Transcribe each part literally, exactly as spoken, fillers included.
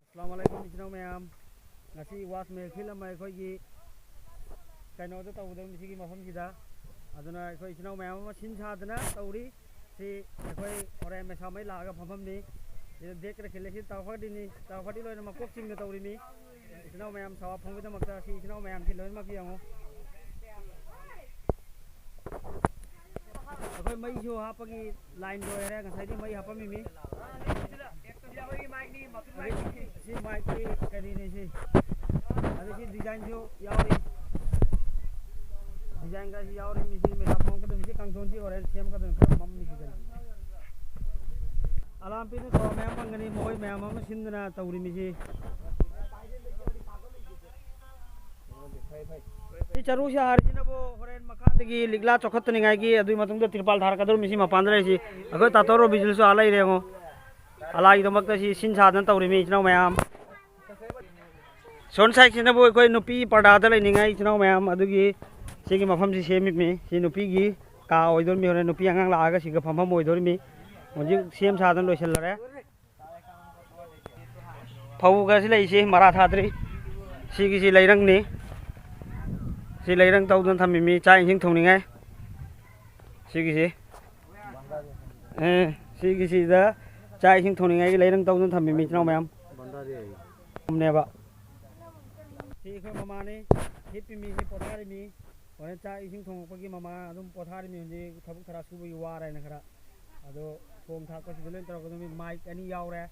ꯑꯁꯂꯥꯃꯨ ꯑꯂꯥꯏꯀꯨꯝ, ꯏꯆꯤꯟ ꯏꯅꯥꯎ ꯃꯌꯥꯝ꯫ ꯉꯁꯤ ꯋꯥꯁ ꯃꯦꯍꯐꯤꯜ ꯑꯃ ꯑꯩꯈꯣꯏꯒꯤ ꯀꯩꯅꯣꯗ ꯇꯧꯒꯗꯧꯔꯤꯕ ꯁꯤꯒꯤ ꯃꯐꯝꯁꯤꯗ꯫ ꯑꯗꯨꯅ ꯑꯩꯈꯣꯏ ꯏꯆꯤꯟ ꯏꯅꯥꯎ ꯃꯌꯥꯝ ꯑꯃ ꯁꯤꯟ ꯁꯥꯗꯅ ꯇꯧꯔꯤ꯫ ꯁꯤ ꯑꯩꯈꯣꯏ ꯍꯣꯔꯦꯟ ꯃꯩꯁꯥꯃꯩ ꯂꯥꯛꯑꯒ ꯐꯝꯐꯝꯅꯤ꯫ ꯁꯤꯗ ꯗꯦꯛ ꯈꯔ ꯈꯤꯜꯂꯦ꯫ ꯁꯤ ꯇꯥꯎꯈꯠꯂꯤꯅꯤ, ꯇꯥꯎꯈꯠꯂꯤ ꯂꯣꯏꯅ ꯃꯀꯣꯛ ꯆꯤꯡꯅ ꯇꯧꯔꯤꯃꯤ꯫ ꯏꯆꯤꯟ ꯏꯅꯥꯎ ꯃꯌꯥꯝ ꯁꯥꯋꯥ ꯐꯪꯕꯒꯤꯗꯃꯛꯇ ꯁꯤ ꯏꯆꯤꯟ ꯏꯅꯥꯎ ꯃꯌꯥꯝꯁꯤ ꯂꯣꯏꯅꯃꯛ ꯌꯦꯡꯉꯨ꯫ ꯑꯩꯈꯣꯏ ꯃꯩꯁꯨ ꯍꯥꯞꯄꯒꯤ ꯂꯥꯏꯟ ꯂꯣꯏꯔꯦ꯫ ꯉꯁꯥꯏꯗꯤ ꯃꯩ ꯍꯥꯞꯄꯝꯃꯤꯃꯤ꯫ ꯑꯗꯩ ꯁꯤ ꯃꯥꯏꯛꯀꯤ ꯀꯔꯤꯅꯤ ꯁꯤ? ꯑꯗꯩ ꯁꯤ ꯗꯤꯖꯥꯏꯟꯁꯨ ꯌꯥꯎꯔꯤ꯫ ꯗꯤꯖꯥꯏꯟꯒꯁꯨ ꯌꯥꯎꯔꯤ꯫ ꯃꯤꯁꯤ ꯃꯦꯀꯞ ꯐꯣꯟꯒꯗꯕ, ꯃꯤꯁꯤ ꯀꯥꯡꯊꯣꯟꯁꯤ ꯍꯣꯔꯦꯟ ꯁꯦꯝꯒꯗꯕꯅꯤ꯫ ꯈꯔ ꯃꯝꯃꯤ ꯁꯤꯗꯅꯤ꯫ ꯑꯂꯥꯝꯄꯤꯅ ꯇꯧꯔ ꯃꯌꯥꯝ ꯐꯪꯒꯅꯤ꯫ ꯃꯈꯣꯏ ꯃꯌꯥꯝ ꯑꯃ ꯁꯤꯟꯗꯅ ꯇꯧꯔꯤ ꯃꯤꯁꯤ꯫ ꯁꯤ ꯆꯔꯨ ꯁꯤ ꯍꯥꯏꯔꯤꯁꯤꯅꯕꯨ ꯍꯣꯔꯦꯟ ꯃꯈꯥꯗꯒꯤ ꯂꯤꯛꯂꯥ ꯆꯣꯛꯈꯠꯇꯅꯤꯡꯉꯥꯏꯒꯤ, ꯑꯗꯨꯒꯤ ꯃꯇꯨꯡꯗ ꯇ꯭ꯔꯤꯄꯥꯜ ꯊꯥꯔꯛꯀꯗꯧꯔꯤꯕ ꯃꯤꯁꯤ ꯃꯄꯥꯟꯗ ꯂꯩꯔꯤꯁꯤ꯫ ꯑꯩꯈꯣꯏ ꯇꯥꯇꯣ ꯔꯣꯕꯤꯟꯁꯨ ꯑꯥ ꯂꯩꯔꯦ ꯌꯦꯡꯉꯣ꯫ ꯑꯂꯥꯒꯤꯗꯃꯛꯇ ꯁꯤ ꯁꯤꯟ ꯁꯥꯗꯅ ꯇꯧꯔꯤꯃꯤ ꯏꯆꯤꯟ ꯏꯅꯥꯎ ꯃꯌꯥꯝ꯫ ꯁꯣꯝ ꯁꯥꯏꯠꯁꯤꯅꯕꯨ ꯑꯩꯈꯣꯏ ꯅꯨꯄꯤ ꯄꯔꯗꯥꯗ ꯂꯩꯅꯤꯡꯉꯥꯏ ꯏꯆꯤꯟ ꯏꯅꯥꯎ ꯃꯌꯥꯝ ꯑꯗꯨꯒꯤ ꯁꯤꯒꯤ ꯃꯐꯝꯁꯤ ꯁꯦꯝꯃꯤꯕꯅꯤ꯫ ꯁꯤ ꯅꯨꯄꯤꯒꯤ ꯀꯥ ꯑꯣꯏꯗꯣꯔꯤꯃꯤ꯫ ꯍꯣꯔꯦꯟ ꯅꯨꯄꯤ ꯑꯉꯥꯡ ꯂꯥꯛꯑꯒ ꯁꯤꯒ ꯐꯝꯐꯝ ꯑꯣꯏꯗꯣꯔꯤꯃꯤ꯫ ꯍꯧꯖꯤꯛ ꯁꯦꯝ ꯁꯥꯗꯅ ꯂꯣꯏꯁꯤꯜꯂꯔꯦ꯫ ꯐꯧꯒꯁꯤ ꯂꯩꯁꯤ ꯃꯔꯥ ꯊꯥꯗ꯭ꯔꯤ꯫ ꯁꯤꯒꯤꯁꯤ ꯂꯩꯔꯪꯅꯤ꯫ ꯁꯤ ꯂꯩꯔꯪ ꯇꯧꯗꯅ ꯊꯝꯃꯤꯃꯤ ꯆꯥꯛ ꯏꯁꯤꯡ ꯊꯣꯡꯅꯤꯡꯉꯥꯏ꯫ ꯁꯤꯒꯤꯁꯤ, ꯑꯦ, ꯁꯤꯒꯤꯁꯤꯗ ꯆꯥꯛ ꯏꯁꯤꯡ ꯊꯣꯡꯅꯤꯡꯉꯥꯏꯒꯤ ꯂꯩꯔꯪ ꯇꯧꯗꯅ ꯊꯝꯃꯤꯃꯤ ꯏꯆꯤꯟ ꯏꯅꯥꯎ ꯃꯌꯥꯝ꯫ ꯊꯝꯅꯦꯕ꯫ ꯁꯤ ꯑꯩꯈꯣꯏ ꯃꯃꯥꯅꯤ꯫ ꯍꯤꯞꯄꯤꯃꯤ꯫ ꯁꯤ ꯄꯣꯊꯥꯔꯤꯃꯤ꯫ ꯍꯣꯔꯦꯟ ꯆꯥꯛ ꯏꯁꯤꯡ ꯊꯣꯡꯉꯛꯄꯒꯤ ꯃꯃꯥ ꯑꯗꯨꯝ ꯄꯣꯊꯥꯔꯤꯃꯤ꯫ ꯍꯧꯖꯤꯛ ꯊꯕꯛ ꯊꯔꯥꯛ ꯁꯨꯕꯒꯤ ꯋꯥꯔꯦꯅ ꯈꯔ꯫ ꯑꯗꯣ ꯊꯣꯡ ꯊꯥꯛꯄꯁꯤꯗ ꯂꯣꯏ ꯇꯧꯔꯛꯀꯗꯕꯅꯤ꯫ ꯃꯥꯏꯛ ꯑꯅꯤ ꯌꯥꯎꯔꯦ꯫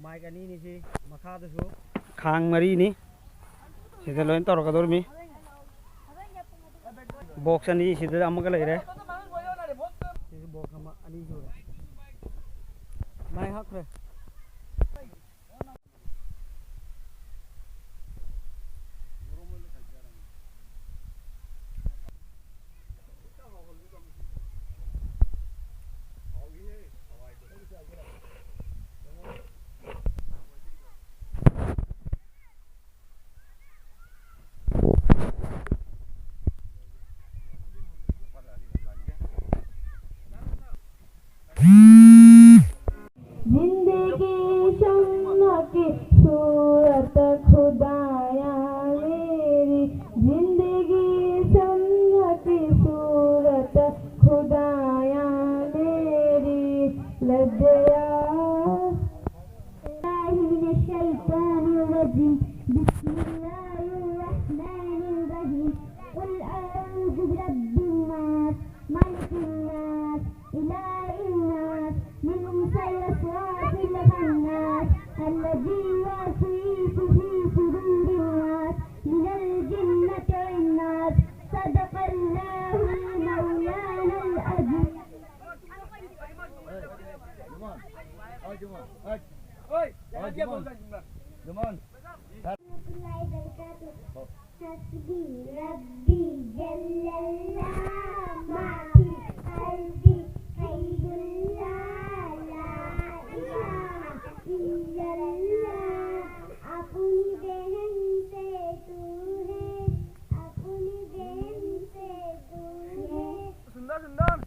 ꯃꯥꯏꯛ ꯑꯅꯤꯅꯤ ꯁꯤ꯫ ꯃꯈꯥꯗꯁꯨ ꯈꯥꯡ ꯃꯔꯤꯅꯤ꯫ ꯁꯤꯗ ꯂꯣꯏ ꯇꯧꯔꯛꯀꯗꯧꯔꯤꯃꯤ꯫ ꯕꯣꯛꯁ ꯑꯅꯤ ꯁꯤꯗ ꯑꯃꯒ ꯂꯩꯔꯦ꯫ ꯁꯤꯁꯨ ꯕꯣꯛꯁ ꯑꯃ, ꯑꯅꯤ ꯁꯨꯔꯦ꯫ ꯃꯥꯏ ꯍꯥꯞꯈ꯭ꯔꯦ꯫ Come on. Come on. Hasbi Rabbi Jallallah, ma fi qalbi ghayrullah, la ilaha illallah. Apni behan se tu hai, apni behan se tu hai. Sundar, sundar.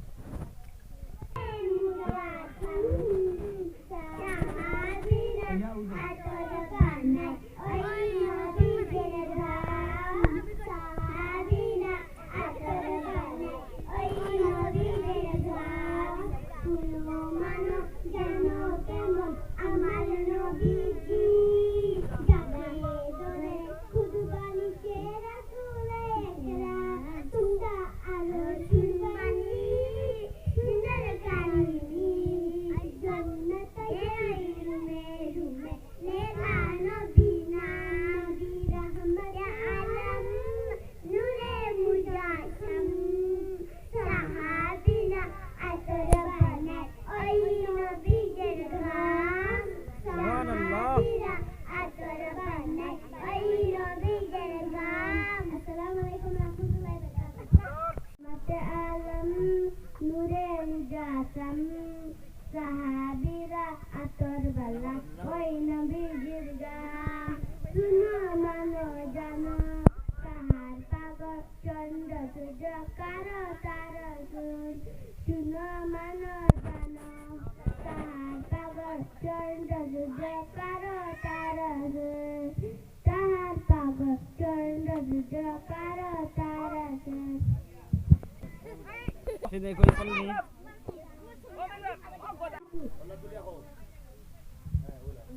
Assalamu alaikum warahmatullahi wabarakatuh. Rahmate alam, nure mujassam, sahabira ator bala, oi nabijir gam. Suno mano jano, tahar pagol, chondro surjo, karo taro sun. Suno mano jano, tahar pagol, chondro surjo, karo taro sun. Tahar pagol, chondro surjo, karo taro sun. Sini, kau ikut ni.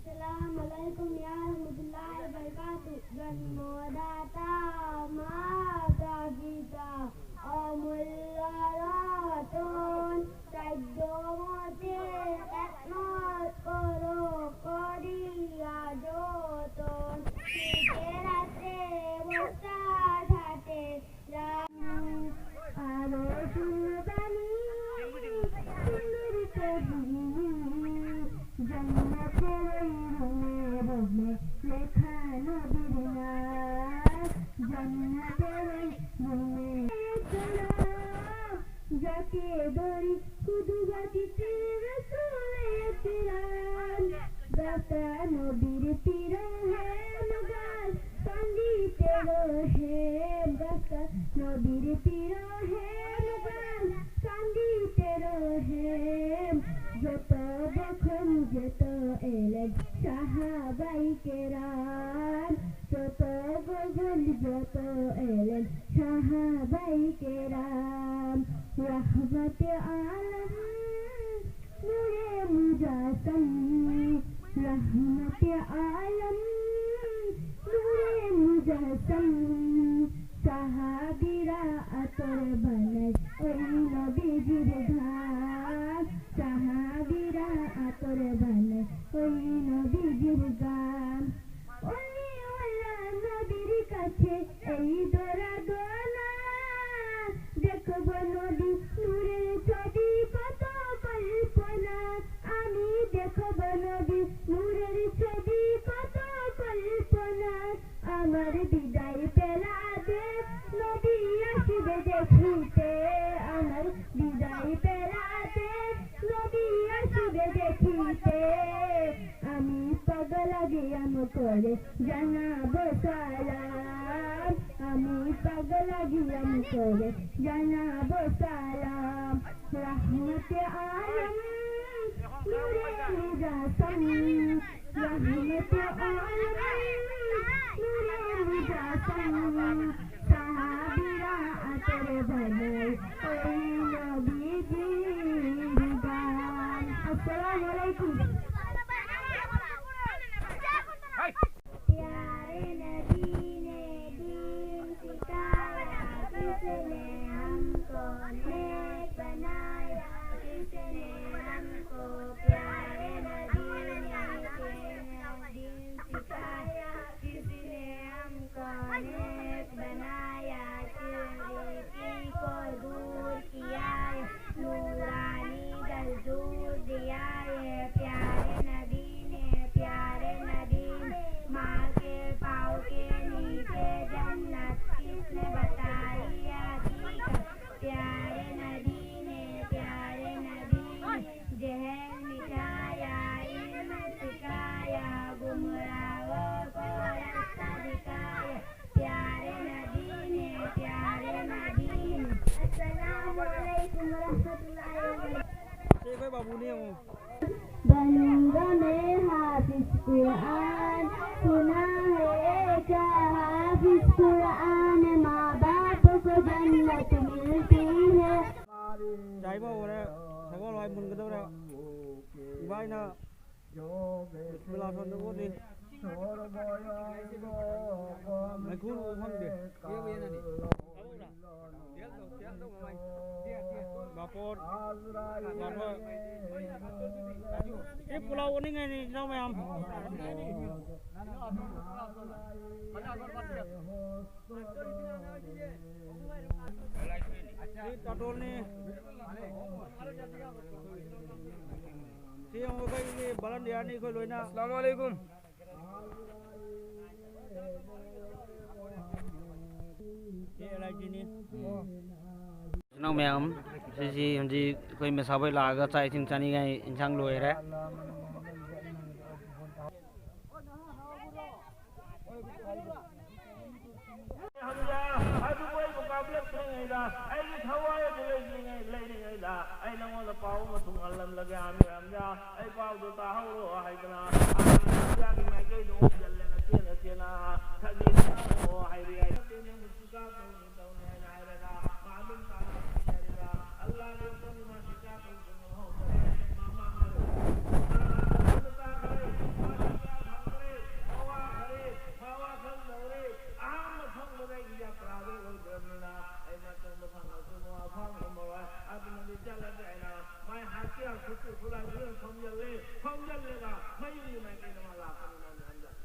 Assalamu alaikum warahmatullahi wabarakatuh. জন্মদাতা মা প্রকৃতি অমূল্য রতন, সাধ্য মতে খেদমত করো করিয়া যতন। শীতে রাতে বর্ষা ঝড়ে আরো শুনবানি সুন্দর কবি, জন্নতের ওই রুমে। যাকে ধরি শুধু বাঁচিতে রসুল একরাম। দাতা নবীর প্রিয় হে মুগাল কান্দিতে রহে। দাতা নবীর প্রিয় হে মুগাল কান্দিতে রহে। যত বখন যত এলেন সাহাবাই কেরাম। যত গজল যত এলেন সাহাবাই কেরাম। রহমতে আলম নূরে মুজাসম। রহমতে আলম নূরে মুজাসম। সাহাবিরা আতর বানায় ওই নবীজির ঘ্রাণ। সাহাবিরা আতর বানায় ওই নবীজির গান। ওই ওলা নবীর কাছে এই দোয়া দোয়া। দেখব নবী নূরের ছবি কত কল্পনা। আমি দেখব নবী নূরের ছবি কত কল্পনা। আমার বিদায় পেলাতে নবী আসবে দেখিতে। আমার বিদায় পেলাতে নবী আসবে দেখিতে। আমি পাগল গিয়াম করে জানাবো সালাম। আমি পাগল গিয়াম করে জানাবো সালাম। রহমতে আলম নূরে মুজাসম। রহমতে আলম নূরে মুজাসম। সাহাবিরা আতর বানায় ওই নবীজির গান। আসসালামু আলাইকুম। प्यारे नबी ने दीन सिखाया, किसने हमको नेक बनाया, किसने हमको प्यारे नबी ने दीन सिखाया, किसने हमको नेक बनाया, कुरीति को दूर किया है, नूरानी दस्तूर दिया है। प्यारे नबी ने, प्यारे नबी ने, माँ के पाँव के नीचे जन्नत किसने बताई हकीकत? प्यारे नबी ꯁꯤ ꯑꯩꯈꯣꯏ ꯕꯥꯕꯨꯅꯦ ꯌꯦꯡꯉꯣ꯫ बनूंगा मैं हाफिज कुरान, सुना है क्या हाफिज कुरान, माँ बाप को जन्नत मिलती है। ꯆꯥꯏꯕ ꯍꯧꯔꯦ, ꯁꯒꯣꯜ ꯍꯋꯥꯏ ꯃꯨꯟꯒꯗꯧꯔꯦ꯫ ꯏꯕꯥꯏꯅ ꯕꯤꯁꯃꯤꯜꯂꯥ ꯁꯣꯟꯗ ꯑꯣꯠꯂꯤ꯫ ꯃꯩꯈꯨ ꯈꯪꯗꯦ꯫ ꯄꯥꯐꯣꯔ, ꯄꯥꯐꯣꯔ꯫ ꯁꯤ ꯄꯨꯂꯥꯎ ꯑꯣꯠꯅꯤꯡꯉꯥꯏꯅꯤ, ꯏꯅꯥꯎ ꯃꯌꯥꯝ꯫ ꯁꯤ ꯇꯥꯇꯣꯜꯅꯤ꯫ ꯁꯤ ꯌꯦꯡꯉꯣ, ꯑꯩꯈꯣꯏꯒꯤ ꯚꯣꯂꯟꯇꯤꯌꯥꯔꯅꯤ ꯑꯩꯈꯣꯏ ꯂꯣꯏꯅ꯫ ꯑꯁꯂꯥꯃꯨ ꯑꯂꯥꯏꯀꯨꯝ꯫ ꯁꯤ ꯑꯦꯜ ꯑꯥꯏ ꯖꯤꯅꯤ꯫ ꯏꯆꯤꯟ ꯏꯅꯥꯎ ꯃꯌꯥꯝ, ꯁꯤꯁꯤ ꯍꯧꯖꯤꯛ ꯑꯩꯈꯣꯏ ꯃꯦꯁꯥꯕꯣꯏ ꯂꯥꯛꯑꯒ ꯆꯥꯛ ꯏꯁꯤꯡ ꯆꯥꯅꯤꯡꯉꯥꯏ ꯏꯟꯁꯥꯡ ꯂꯣꯏꯔꯦ꯫ ꯍꯝꯖꯥ, ꯑꯗꯨꯕꯨ ꯑꯩꯕꯨ ꯀꯥꯞꯂꯛꯇ꯭ꯔꯤꯉꯩꯗ, ꯑꯩꯒꯤ ꯊꯋꯥꯏ ꯑꯗꯨ ꯂꯩꯔꯤꯉꯩ-, ꯂꯩꯔꯤꯉꯩꯗ, ꯑꯩ ꯅꯉꯣꯟꯗ ꯄꯥꯎ ꯑꯃ ꯊꯨꯡꯍꯜꯂꯝꯂꯒꯦ, ꯑꯃꯤꯔ ꯍꯝꯖꯥ꯫ ꯑꯩ ꯄꯥꯎꯗꯨ ꯇꯥꯍꯧꯔꯣ ꯍꯥꯏꯗꯅ, ꯑꯃꯤꯔ ꯍꯝꯖꯥꯒꯤ ꯃꯥꯏꯀꯩꯗ ꯑꯣꯟꯁꯤꯜꯂꯦ, ꯅꯆꯦ ꯅꯆꯦꯅ ꯈꯖꯤꯛ ꯇꯥꯍꯧꯔꯣ ꯍꯥꯏꯕ ꯌꯥꯏ꯫ ꯅꯠꯇꯦ, ꯅꯪꯕꯨ ꯁꯤꯀꯥ ꯇꯧꯅꯤ ꯇꯧꯅꯤ ꯍꯥꯏꯅ ꯍꯥꯏꯔꯒ, ꯃꯥ ꯑꯗꯨꯝ ꯇꯥꯅ ꯁꯤꯟꯅꯔꯤꯕ, ꯑꯜꯂꯥꯍꯒꯤ ꯋꯥꯐꯝꯗꯤ ꯃꯥ ꯁꯤꯀꯥ ꯇꯧꯗꯅ ꯍꯧꯈ꯭ꯔꯦ, ꯃꯥ ꯃꯥꯡꯈ꯭ꯔꯦ꯫ ꯃꯥ ꯇꯥꯈ꯭ꯔꯦ, ꯃꯥ ꯁꯤꯀꯥ ꯐꯪꯈ꯭ꯔꯦ, ꯃꯥ ꯋꯥꯈ꯭ꯔꯦ, ꯃꯥ ꯋꯥꯈꯜ ꯇꯧꯔꯦ꯫ ꯑꯍꯥꯟꯕ ꯐꯪꯕꯗ ꯑꯩꯒꯤ ꯌꯥꯇ꯭ꯔꯥꯗꯣ ꯑꯣꯏꯗ꯭ꯔꯕꯅꯤꯅ ꯑꯩ ꯃꯇꯨꯡꯗ ꯐꯪꯉꯁꯨ ꯃꯋꯥ ꯐꯪꯉꯝꯃꯔꯣꯏ꯫ ꯑꯗꯨꯅꯗꯤ ꯆꯠꯂꯒꯦ ꯍꯥꯏꯅ ꯃꯥꯏ ꯍꯥꯠꯀꯦ ꯈꯨꯠꯁꯨ ꯈꯨꯠꯂꯥꯏꯁꯨ ꯂꯣꯏ ꯈꯣꯝꯖꯤꯜꯂꯦ꯫ ꯈꯣꯝꯖꯤꯜꯂꯒ ꯃꯌꯨꯝꯒꯤ ꯃꯥꯏꯀꯩꯗ ꯃꯥ ꯂꯥꯛꯄꯅꯤꯅ ꯑꯩꯅ ꯍꯟꯖꯜꯂꯦ꯫